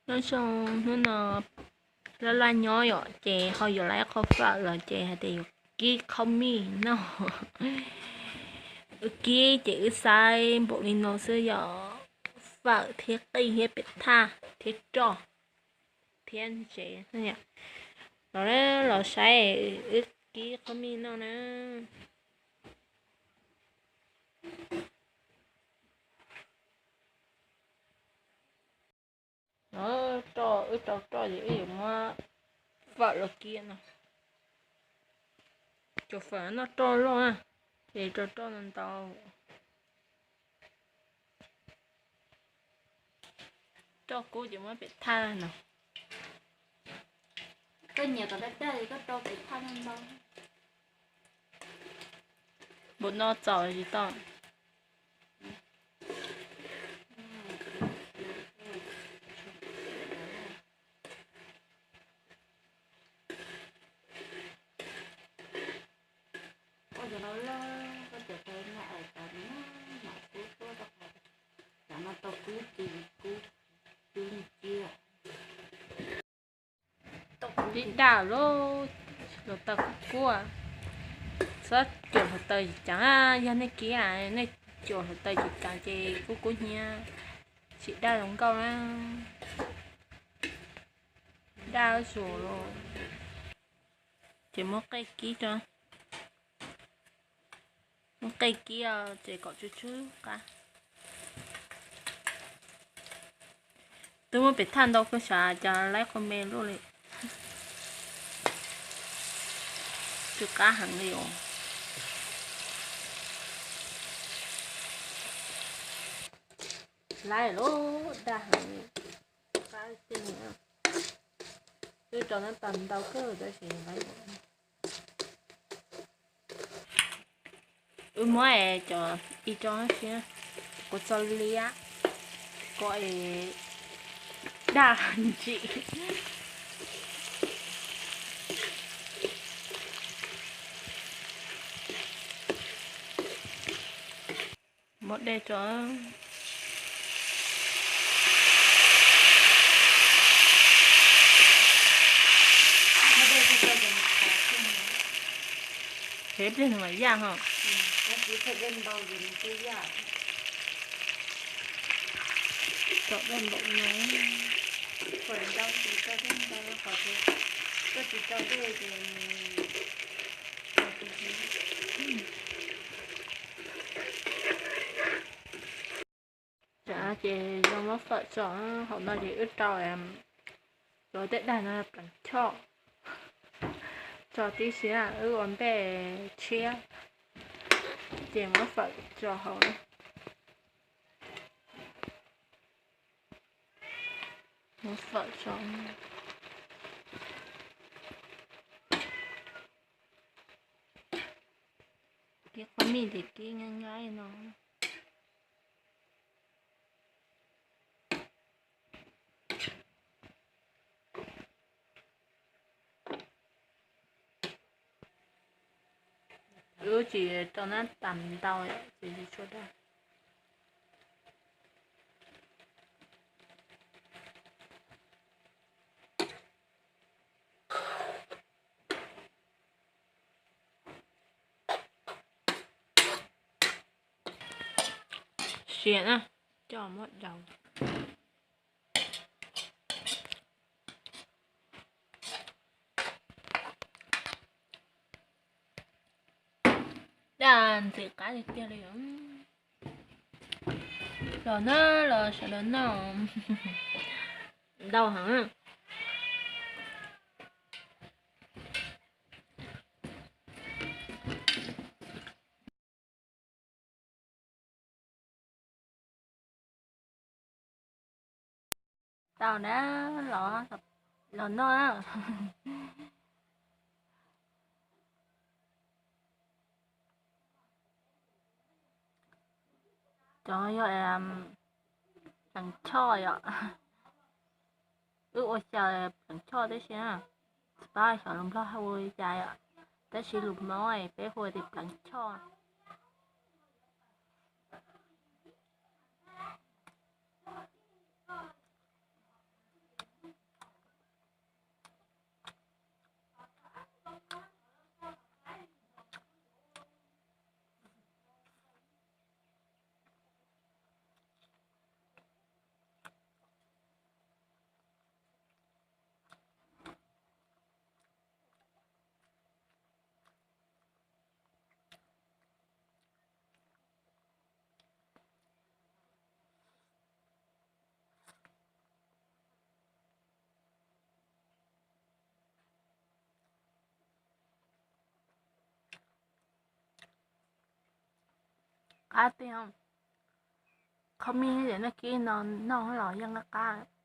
Nyob zoo, hnub no laj laj nyob yom, ces ho yuav lawv qhov fawm los ces hais tias yuav kib qhov mij noj. Wb kib ces wb xaiv npaum li no xwb yom, fawm thiab qij thiab pem thaj thiab roj thiab ntsev. Los, los saib wb kib qhov mij noj na. Roj, wb rau roj ces wb yuav muab fawm los kib no. Cov fawm noj roj loj na, ces rau roj ntau ntau. Roj kub ces muab pem thaj no. Koj nyiam kom dag dag es koj rau pem thaj ntau ntau. Npaum no txaus tsis tau. Ib daj lub, hluav taws kub kub. Txhob cuam hluav taws tsis ceev, yog nej kib, nej cuam hluav taws tsis ceev ces kub kub hnyiab, tsis daj zoo nkauj na. Daj zuj zus. Ces muab qej kib rau, muab qej kib ces kom tsw tsw qab. Twb muab pem thaj ntau kawg, xav cas laib qhov me luaj li. Tsw qab heev li os. Laib lub daj heev li. Qab tiag li. Twb rau nab tas ntau kawg tab sis laib. Wb muab cov ib rau thiab, kuv txo liab kom daj ntsim. Muab dej tso. Ib pliag nws mam yaj ho. Tso dej npaum no. Ces zoo muab fawm tso. Hauv no ces wb rau cov tej dag no pleev choj tso tib si, wb ua ntej tshiab ces muab fawm tso hauv. Muab fawm tso. Kib qhov mij ces kib nyab nyab li no. Wb tsis rau nab tas ntau ces tsis tshua daj. Siav na, coj muab daus. Daj ntxim qab tiag tiag li. Los na, los sawv daws noj. Ntau heev. Tau na, los, los noj na. Cov yog pleev choj yom. Wb ua xyaw pleev choj tib si na. Tsis paub xyov lus Nplog hu li cas yom, tab sis lus Hmoob peb hu tias pleev choj. qab tej. Comment, đăng ký no noj los yeej qab qab.